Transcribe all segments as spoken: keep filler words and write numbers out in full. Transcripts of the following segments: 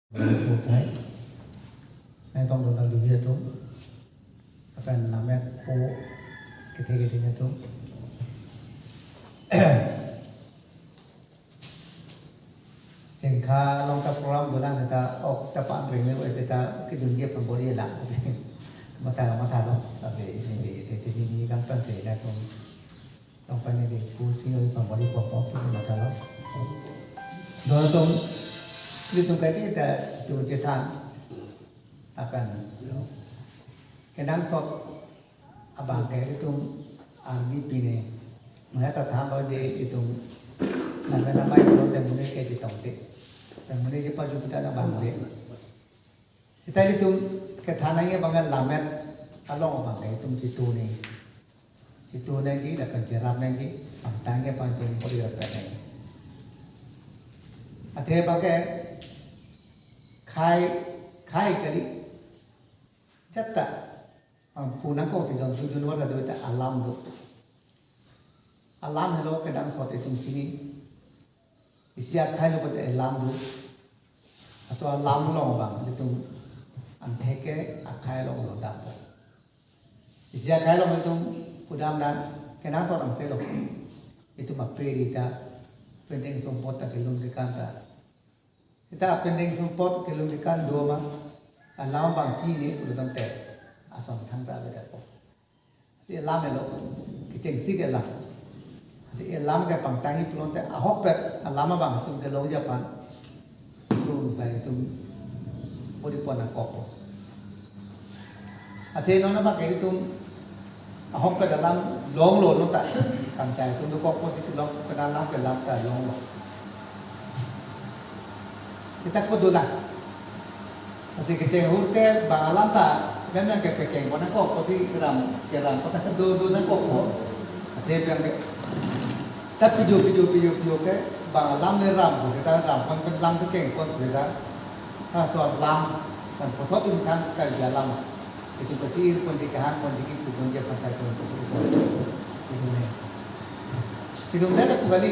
Uthai. Nai tong dona duhi atum. Apen namek po kethe kethe atum. Chengkha along ta program dolang ta ok ta pan ring le ta kidun je pambori la. Matha matha lo. Tapi ini te te ini kan tan se na tum. Tong pani di pu si oi pambori pokok si matha lo. Dona tum, di tum kaike ta tu chethan akan kenangsot abang ke itum arni pine. Maya ta than lo je itum nang kana mai lo te mune ke di tong te. Te mune je paju kita na bang le. Kita itum kethan nangji abang lamet along abang ke itum chitu ni. Chitu nangji lapen cherap nangji, pangtang ke pangtang pori lapen nangji. Athe abang ke khai, khai kali. Jatta, ah, punang kok si jun jun war ta do ta alam do. Alam helo kenangsot itum chini. Isi akhai lo pute alam do. Aso alam along abang itum anthek ke akhai along lo dap. Isi akhai along itum pudam dan kenangsot angse lo. Itum aperi ta pending sumpot ta kelun kekan ta. Kita pending sumpot kelun kekan do ma alam abang chini pulo tangte asam thang ta beda po. Si alam elo, kechengsi ke alam. Si alam ke pangtangji pulote ahokpet alam abang itum kelongji aphan. Itum sai itum bori pon akok po. Athe non abang ke itum ahokpet alam longlo non ta. Kam sai itum dokok po si long pen alam ke alam ta longlo. Kita kudola. Asi kecheng hur ke bang alam ta, memang kepekeng pon akok po si keram, keram pon ta do do nangkok po. Athe abang ke. Ta piju piju piju piju ke bang alam le ram po seta ram pon pen lam kekeng pon seta. Ha so lam kan pothot itum than kali alam. Itum kachir pon di kahang pon di kipu pon je pantai pon pon pon. Itum ne. Itum ne ta pu kali.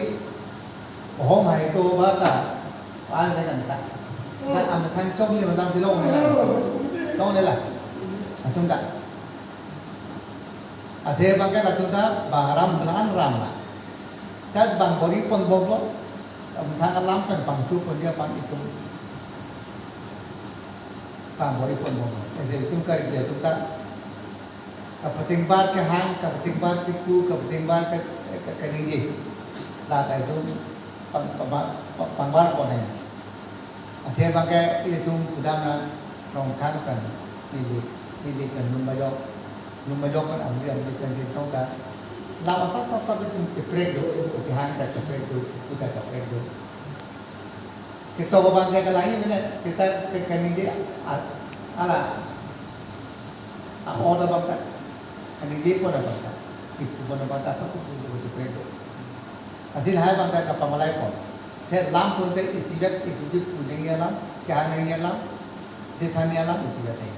Ohom hai to ba ta. Pal ne kan ta. Ta am kan chok ni malam pilong ne la. Chok ne la. Atum ta. Athe abang ke latum ta bang ram bang an ram la. Ta bang bori pon bom lo. Am thang alam pen pangchu pon dia pang itum. Bang bori pon bom lo. Ese itum kari dia itum ta. Kapachingbar kehang, kapachingbar kepu, kapachingbar ke, ke, keningje. La ta itum pang, pang, pang, pangbar pon ne. Athe abang ke itum pudam na Nongkhang pen, neli, neli pen Lumbajok, Lumbajok pen amri amri pen di tong ta. Lam asap asap itum keprek do, kehang ta keprek do, kepu ta keprek do. Ketok abang ke kalangi mene, kita ke keningje a, ala. A order abang ta. Ani di pon abang ta. Ipu pon abang ta, satu pun pun pun pun. Asi lahai abang ta kapamalai pon. The lam pun te isivet itum di pu nangji alam, kehang nangji alam, chethan nangji alam isivet te.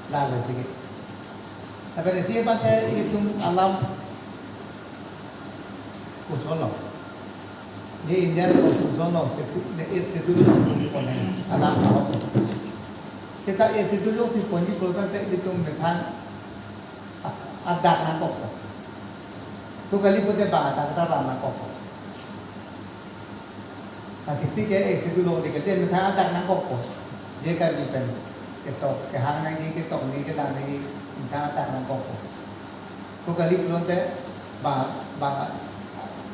Lalo sige. Tapi isi abang te itum alam kuson lo. Di India constitution lo, sixty, the eighth schedule lo, pon nangji alam ahok. Kita eighth schedule lo si ponji pulo tangte itum methang a-, adak nangkok po. Tu kali pute bang adak ta ram nangkok po. Atik tik ke eighth schedule lo di kete methang adak nangkok po. Je Karbi pen ketok, kehang nangji, ketok nangji, kelang nangji, methang adak nangkok po. Tu kali pulote bang, bang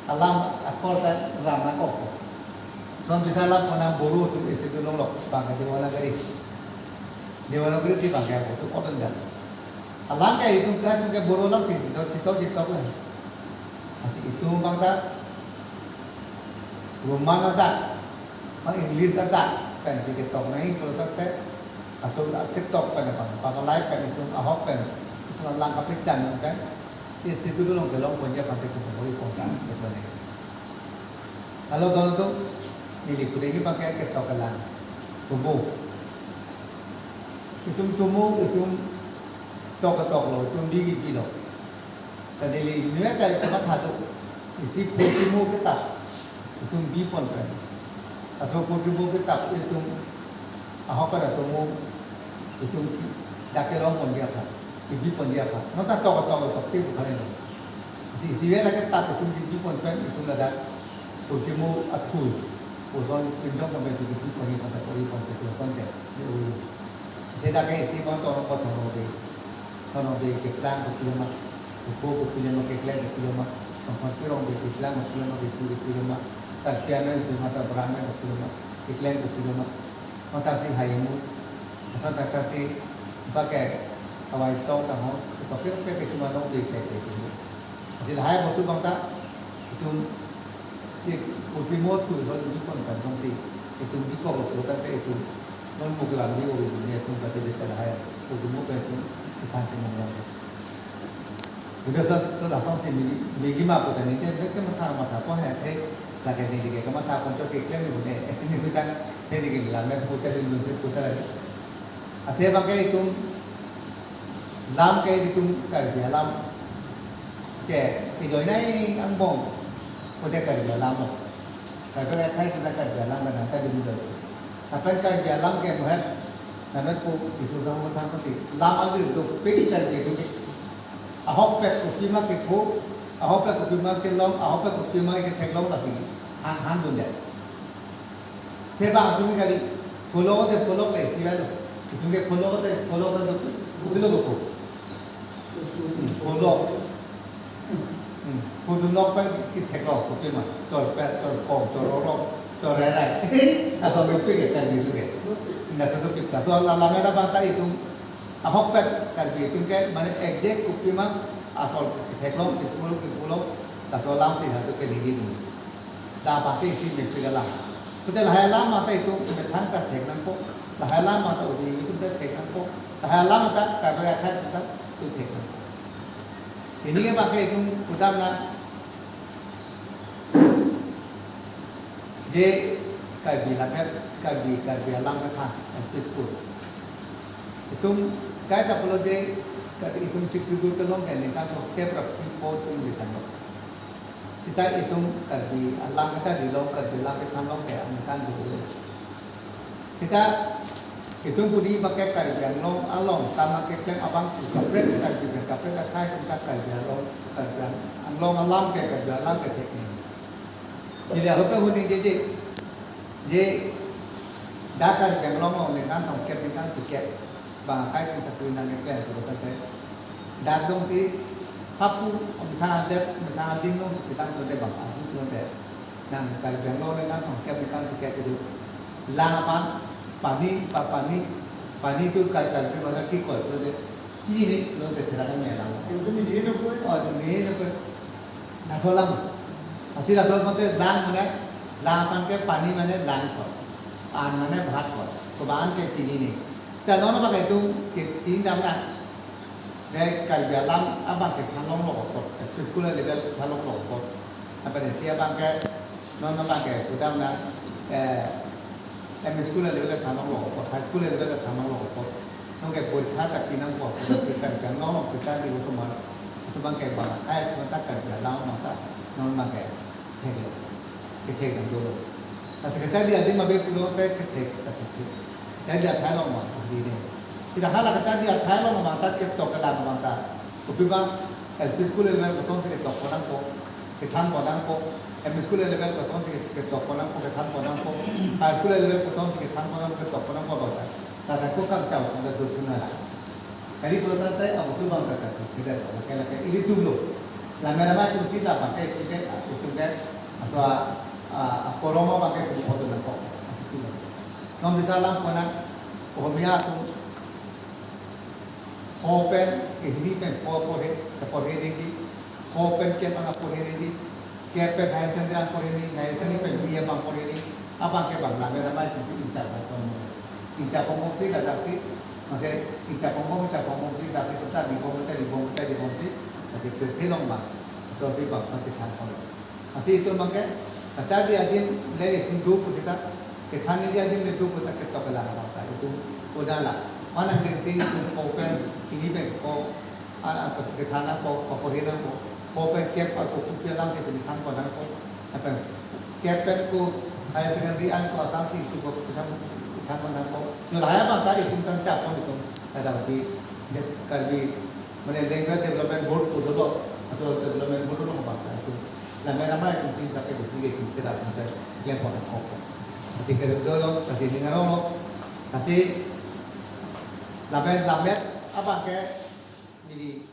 alam akor ta ram nangkok po. Non bisa alam pon nang Boro atum isi tu longlok bang ke Devanagari. Devanagari si bang ke apo tu order dan. Alam ke itum kra itum ke Boro alam si chitok chitok chitok la. Asi itum bang ta Roman adak, bang English adak pen si ketok nangji pulo tangte, asol ketok pen bang, pakalai pen itum ahok pen, itum alam kapechan pen, eighth schedule along kelong pon ja pante itum pon pon ta, itum ne. Alo don tu, neli pu nangji bang ke ketok kelang. Tumu. Itum tumu, itum tok ketok lo, itum bi bi lo. Tadi li, nue ta itum matha do. Isi phu tumu ke ta. Itum bi pon pen. Laso purkimo kitap itum ahok pen atomo itum ke dak kelong ponji aphan, kebi ponji aphan. Non ta tok tok tok te bukan ini. Si si dak kitap itum kebi pon pen itum ladak purkimo athu. Puson pinjong sampai itum kebi ponji aphan ta pori pon ke puson ke. Ni ulu. Jadi dak isi mon tong pot tong de. Tong de keklang kopilo ma. Upo kopilo ma, keklem kopilo ma. Tong pirong de keklang kopilo ma, kepu kopilo ma. Sarpi amen kopilo ma, sarbura amen kopilo ma. Keklem kopilo ma. Mata si hai mu. Mata ta si pakai awai song ta ho. Pakai pakai cuma nong de cek de. Hasil hai bosu bang ta itum si purkimo thu so di kon kan jongsi itum di ko ko ta te itum non mo kelam di o ni itum ka te de ta hai purkimo pe itum kita te nang nang. Udah sa sa lasong si mi mi gima ko ta ni te ke matha matha ko hai te lagi ni ke matha ko ke klem ni ne ni kita te ni ke la me ko ta ni nun se ko ta lagi. Athe bang ke itum lam ke itum Karbi alam ke ijoinai angbong kode Karbi alam lo. Karbi akhai kita Karbi alam kan angka di muda. Apa Karbi alam ke muhat namet pu isu sama tang pati lam adu do pik Karbi itu ke. Ahok pek kopima kepho, ahok pek kopima kelong, ahok pek kopima ketheklong lasi hang hang dun deh. Theba atum ke kali pholok te pholok le siwal. Itum ke pholok te pholok te tu pholok ko. Pholok. Hmm. Pholok pa ketheklong kopima. Chor pet, chor kong, chor rorok, chor rai rai. Asal itu ke kan itu ke. Nda satu kita. So la la mera bata itum. Ahok pet Karbi itum ke mane exact kopima asal ketheklong, kepulok, kepulok. Asal lam sih satu ke lagi ni. Dak pasti isi mesti dalam. Betul lahai alam mata itum methang ta thek nangpo. Lahai alam mata udi itum ta thek nangpo. Lahai alam mata Karbi akhai ta tu thek nangpo. Ini ke pakai itum utam na je Karbi lapet Karbi Karbi alam kethang L P school. Itum kai ta pulo je Karbi itum sixth schedule kelong ke ningkan song step rap po tum di tanglo. Sita itum Karbi alam kacharli long, Karbi alam kethan long ke angkan dulu. Sita itum pudi pakai Karbi Anglong along, tama keklem abang kaprek Karbi pen kaprek akhai tungka Karbi Anglong, Karbi Anglong alam ke Karbi alam ke thek ni. Jadi aku pun huni je je, je dak Karbi Anglong along ningkan tongkep ningkan tiket. Bang akhai pen satu nang ngeklem tu betul te. Dak dong si hapu methang adet methang ading dong si kitang tu te bang abu tu te. Nang Karbi Anglong ningkan tongkep ningkan tiket itu. Lang apan pani pa pani pani tu kar kar ke mana ki kol tu te. Chini tu te thera kan melang. Itu ni jino ko. Oh, tu ni jino ko. Laso alam. Asi laso mate lang mane, lang apan ke pani mane lang ko. An mane bhat ko. Ko ban ke chini ni. Ta non apa ke tu ke tin dam na. Ke Karbi alam abang kethan longlo ko. Preschool level than longlo ko. Apa de sia abang ke non abang ke tu dam na. Eh, M E school level than longlo ko, high school level than longlo ko. Nong ke porikha ta pi nangpo, porikha ta nong kita di ko mar. Itu bang ke bang kai itu tak kan dalam mata non bang ke thek lo. Ke thek dam dolo. Asi kacharli adim abe pulo te ke thek ta thek. Kacharli athai long ma di ne. Kita hala kacharli athai long ma ta ketok kelang ma ta. Kopi bang L P school level kosonsi ketok pon nangpo, kethan pon nangpo. M E school level kosonsi ketok pon nangpo, kethan pon nangpo. High school level kosonsi kethan pon nangpo, ketok pon nangpo bata. Tata ko kangchau, tata duk tuna la. Kali pulo tata, abu tu bang tata tu, kita tu, lake lake, ili tu lo. La mera ma tu sita bang ke, tu ke, tu ke, atau a, a, a, koroma bang ke, tu photo nangpo. Nong bisa lang pon nang, Ohomia tu, Pho pen, kehini pen pho porhe, porhe dei di. Pho pen kep ang porhe dei di. Kep pen higher secondary ang porhe dei, higher secondary pen B A abang porhe dei. Abang ke bang, la mera ma itu inta bang pon. Inta pon si la daksi, maka inta pon, inta pon si daksi kota di pon, kota di pon, kota di pon si, daksi ke thelong bang. So si bang, pasti than pon. Asi itum bang ke, kacharli adim le itum do pu seta, kethan ni adim le do pu ta ketok kelang bang ta itum kodala. Mana dengsi itum pho pen, ini pen ko, a, a, kethan ko, ko, ko hena ko, pho pen kep ko, ko, ko, ko, lang ke kethan ko, lang ko, apa, kep pen ko, Higher secondary an ko asam si chukok kethang kethang ko nangkok. Yo lahai abang ta itum kangchap pon itum. Ada berarti Karbi mane Language Development Board ko dolo. Atau development board dolo abang ta itum. Lame ramai itum si tak ke besi ke itum cerah itum ta yang pon kok. Berarti ke dolo, berarti dengar lo. Berarti lame lame abang ke neli